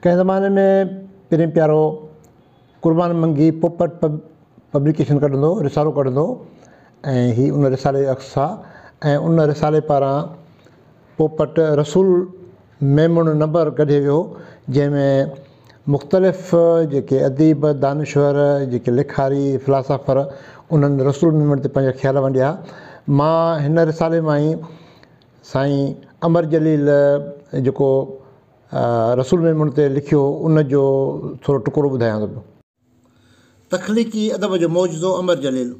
ڪنهن زماني ۾ پرين پيارو قربان منگي پوپٽ پبليڪيشن ڪڍندو هو، رسالو ڪڍندو هو ۽ هي ان رسالي جو عڪس آ ۽ ان رسالي پاران پوپٽ رسول ميمڻ نمبر ڪڍي ويو هو جنهن ۾ مختلف جيڪي اديب، دانشور، جيڪي لکاري، فلاسافر انهن رسول ميمڻ تي پنهنجا خيال ونڊيا. مان هن رسالي مان ئي سائين امر جليل جيڪو رسول ميمڻ تي لکيو هو ان جو ٿورو ٽڪرو ٻڌايان ٿو پيو. تخليقي ادب جو معجزو امر جليل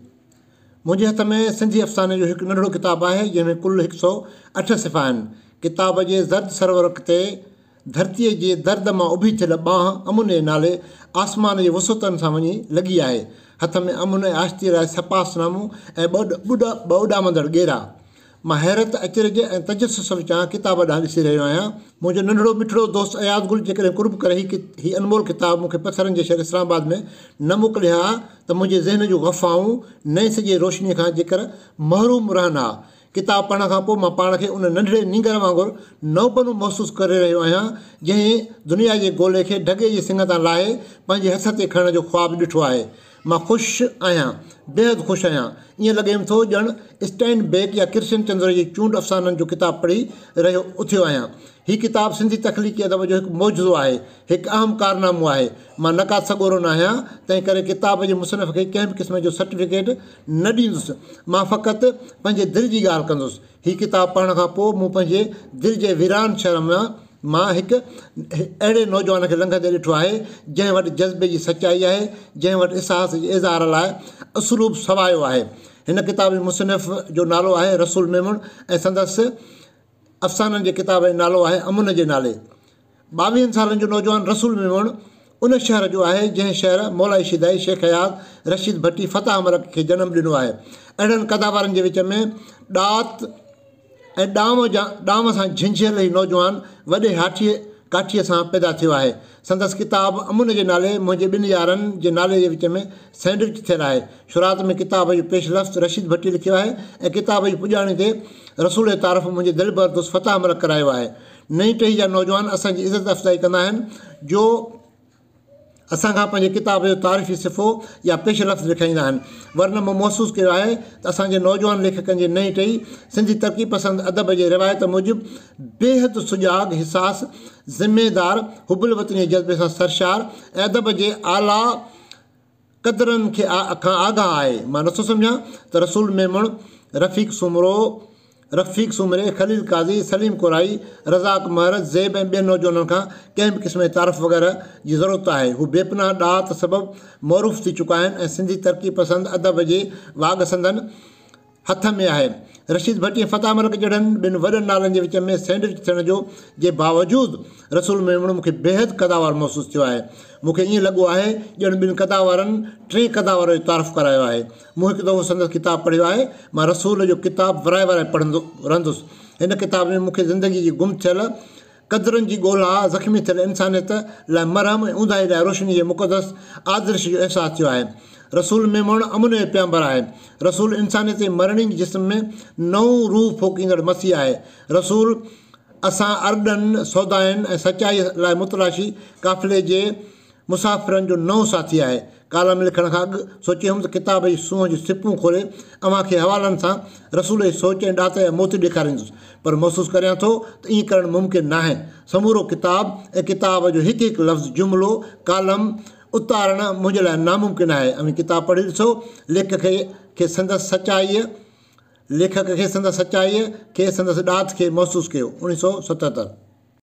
منهنجي هٿ ۾ سنڌي افساني جو هڪ ننڍڙو ڪتاب آهي جنهن ۾ ڪل هڪ سئو اٺ صفحا آهن. ڪتاب جي زرد سرورق تي ڌرتيء جي درد مان اڀي ٿيل ٻانهن امن جي نالي آسمان جي وسعتن سان وڃي لڳي آهي. هٿ ۾ امن ۽ آشتيء لاء سپاس نامو ۽ ٻه اڏامندڙ ڳيرا. مان حيرت، اچرج ۽ تجسس وچان ڪتاب ڏانهن ڏسي رهيو آهيان. منهنجو ننڍڙو مٺڙو دوست اياز گل جيڪڏهن قرب ڪري هي انمول ڪتاب مون کي پٿرن جي شهر اسلام آباد ۾ نه موڪلي ها ته منهنجي ذهن جون غفائون نئين سج جي روشنيء کان جيڪر محروم رهن ها. ڪتاب پڙهڻ کان پوء مان پاڻ کي ان ننڍڙي نينگر وانگر نئون محسوس ڪري رهيو آهيان، جنهن دنيا جي گولي کي ڍڳي جي سڱ تان لاهي پنهنجي هٿ تي کڻڻ جو خواب ڏٺو آهي. مان خوش آهيان، بيحد خوش آهيان. ائين لڳيم ٿو ڄڻ اسٽائن بيڪ يا ڪرشن چندر جي چونڊ افسانن جو ڪتاب پڙهي رهيو اٿيو آهيان. هي ڪتاب سنڌي تخليقي ادب جو هڪ معجزو آهي، هڪ اهم ڪارنامو آهي. مان نقاد سڳورو ناهيان، تنهن ڪري ڪتاب جي مصنف کي ڪنهن به قسم جو سرٽيفڪيٽ نه ڏيندس. مان فقط پنهنجي دل جي ڳالهه ڪندس. هي ڪتاب پڙهڻ کان پوء مون پنهنجي دل جي ويران شهر مان مان هڪ اهڙي نوجوان کي لنگهندي ڏٺو آهي، جنهن وٽ جذبي جي سچائي آهي، جنهن وٽ احساس جي اظهار لاء اسلوب سوايو آهي. هن ڪتاب جي مصنف جو نالو آهي رسول ميمڻ ۽ سندس افسانن جي ڪتاب جو نالو آهي امن جي نالي. ٻاويهن سالن جو نوجوان رسول ميمڻ ان شهر جو آهي، جنهن شهر مولائي شيدائي، شيخ اياز، رشيد ڀٽي، فتاح ملڪ کي جنم ڏنو آهي. اهڙن قدآورن جي وچ ۾ ڏات ۽ ڏانء جا ڏانء سان جهنجهيل هي نوجوان وڏي هاٺيء ڪاٺيء سان پيدا ٿيو آهي. سندس ڪتاب امن جي نالي منهنجي ٻن يارن جي نالي جي وچ ۾ سينڊوچ ٿيل آهي. شروعات ۾ ڪتاب جو پيش لفظ رشيد ڀٽي لکيو آهي ۽ ڪتاب جي پڄاڻي تي رسول جو تعارف منهنجي دلبر دوست فتاح ملڪ ڪرايو آهي. نئين ٽهي جا نوجوان اسان جي عزت افزائي ڪندا آهن جو اسان کان پنهنجي ڪتاب جو تعارفي صفحو يا پيش لفظ لکائيندا آهن. ورنه مون محسوس ڪيو آهي ته اسان جي نوجوان ليکڪن جي نئين ٽهي سنڌي ترقي پسند ادب جي روايت موجب بيحد سجاڳ، حساس، ذميدار، حب الوطنيء جي جذبي سان سرشار ۽ ادب جي اعليٰ قدرن کي کان آگاهه آهي. مان نٿو سمجهان ته رسول ميمڻ، رفيق سومرو، رفيق سومري، خليل قاضي، سليم ڪورائي، رزاق مهر، زيب ۽ ٻين نوجوانن کان ڪنهن به قسم جي تعارف وغيره جي ضرورت آهي. هو بي پناهه ڏات سبب معروف ٿي چڪا آهن ۽ سنڌي ترقي پسند ادب جي واڳ سندن هٿ ۾ آهي. رشيد ڀٽي ۽ فتاح ملڪ جهڙن ٻن وڏن نالن جي وچ ۾ سينڊوچ ٿيڻ جو جي باوجود رسول ميمڻ مون کي بيحد قدآور محسوس ٿيو آهي. مون کي ائين لڳو آهي ڄڻ ٻن قدآورن ٽئين قدآور جو تعارف ڪرايو آهي. مون هڪ دفعو سندس ڪتاب پڙهيو آهي. مان رسول جو ڪتاب ورائي ورائي پڙهندو رهندس. هن ڪتاب ۾ مون کي زندگي جي گم ٿيل قدرن جي ڳولا، زخمي ٿيل انسانيت لاء مرهم ۽ اونداهي لاء روشني جي مقدس آدرش جو احساس ٿيو آهي. رسول ميمڻ امن جو پيامبر آهي. رسول انسانيت جي مرڻينگ جسم ۾ نئون روح ڦوڪيندڙ مسيح آهي. رسول اسان ارڏن، سودائين ۽ سچائيء لاء متلاشي قافلي جي مسافرن جو نئون ساٿي آهي. ڪالم لکڻ کان اڳ سوچيو هيم ته ڪتاب جي سونهن جون سپون کولي اوهان کي حوالن سان رسول جي سوچ ۽ ڏات جا موتي ڏيکاريندس پر محسوس ڪريان ٿو ته ائين ڪرڻ ممڪن ناهي. سمورو ڪتاب ۽ ڪتاب جو هڪ هڪ لفظ، جملو، ڪالم اتارڻ منهنجي لاء ناممڪن آهي. اوهين ڪتاب پڙهي ڏسو، ليکڪ کي سندس سچائيء ليکڪ کي سندس سچائيء کي سندس ڏات کي محسوس ڪيو. 1977.